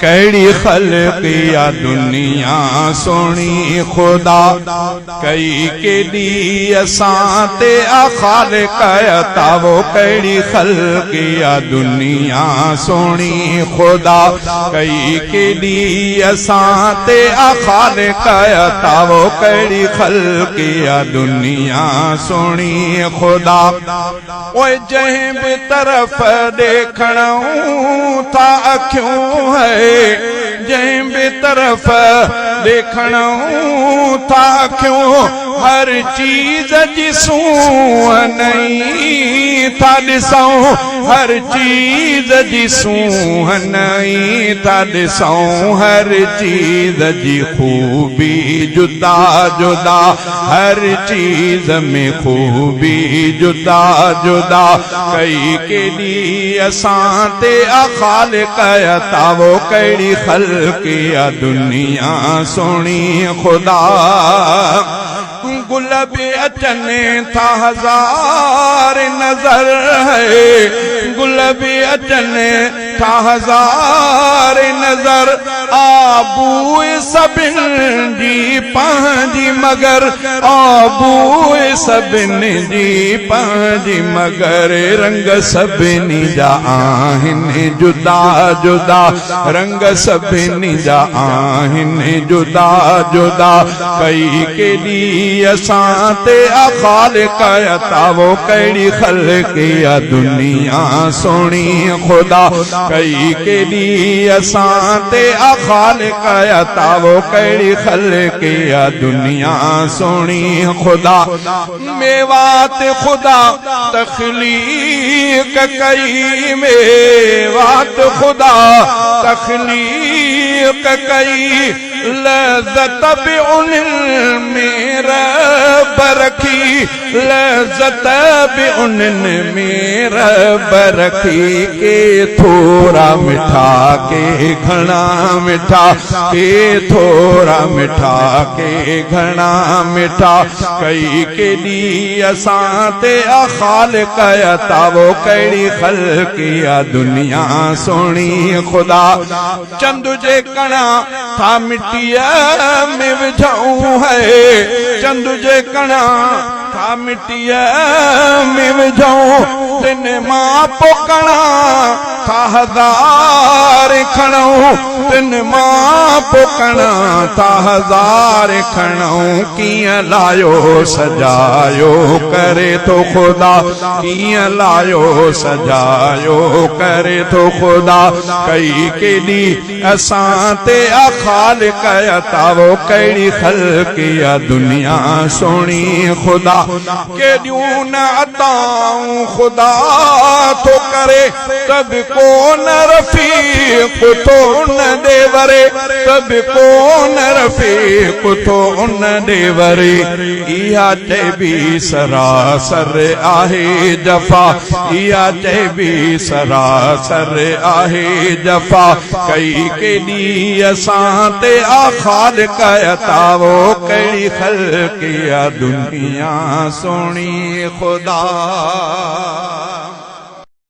ڪهڙي خلقي آ دنيا سهڻي خدا ڪئي ڪيڏي اسان تي آ خالق عطا وو ڪهڙي خلقي آ دنيا سهڻي خدا ڪئي ڪيڏي اسان تي آ خالق عطا وو ڪهڙي خلقي آ دنيا سهڻي خدا. پوء جنهن به طرف ڏيکڻئون ٿا اکيون هي جنهن به طرف ڏيکڻئون ٿا اکيون هر چيز جي سونهن ئي ٿا ڏسون هر چيز جي سونهن ئي ٿا ڏسون هر چيز جي خوبي جدا جدا هر چيز ۾ خوبي جدا جدا ڪئي ڪيڏي اسان تي آ خالق عطا وو ڪهڙي خلقي آ دنيا سهڻي خدا گل به اچن ٿا هزار نظر هي گل به اچن ٿا هزار نظر آبوء سڀن جي پنهنجي مگر آبوء سڀن جي پنهنجي مگر رنگ سڀني جا آهن جدا جدا رنگ سڀني جا آهن جدا جدا ڪئي ڪيڏي اسان تي آ خالق عطا وو ڪهڙي خلقي آ دنيا سهڻي خدا ڪئي ڪيڏي اسان تي آ خالق عطا وو ڪهڙي خلقي آ دنيا سهڻي خدا ميوات خدا تخليق ڪئي ميوات خدا تخليق ڪئي لذت به انهن ۾ رب رکي لذت به انهن ۾ رب رکي ڪي ٿورا مٺا ڪي گهڻا مٺا ڪي ٿورا مٺا ڪي گهڻا مٺا ڪئي ڪيڏي اسان تي آ خالق عطا وو ڪهڙي خلقي آ دنيا سهڻي خدا چند جي ڪڻا ٿا مٽيء ۾ وجهون هي چند جي ڪڻا ٿا مٽيء ۾ وجهون تن مان پو ڪڻا ٿا هزار کڻون تن مان پو ڪڻا ٿا هزار کڻون ڪيئن لايو سجايو ڪري ٿو خدا ڪيئن لايو سجايو ڪري ٿو خدا ڪئي ڪيڏي اسان تي آ خالق عطا وو ڪهڙي خلقي آ دنيا سهڻي خدا ڪيڏيون نه عطائون خدا ٿو ڪري ته به ڪو نه رفيق ٿو ان ڏي وري ته به ڪو نه رفيق ٿو ان ڏي وري اها چئبي سراسر آهي جفا اها چئبي سراسر آهي جفا ڪئي ڪيڏي اسان تي آ خالق عطا وو ڪهڙي خلقي آ دنيا سهڻي خدا.